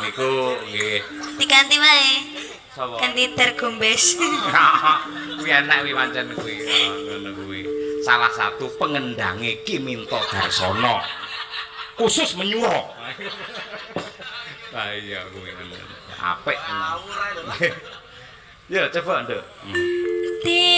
Niku nggih. Diganti wae. Sapa? Ganti Dargombes. Kuwi enak kuwi pancen kuwi. Ngono kuwi. Salah satu pengendange Ki Minto Darsono. Khusus menyuro. Ah iya kuwi ngono. Apik. Ya coba, Nduk. Di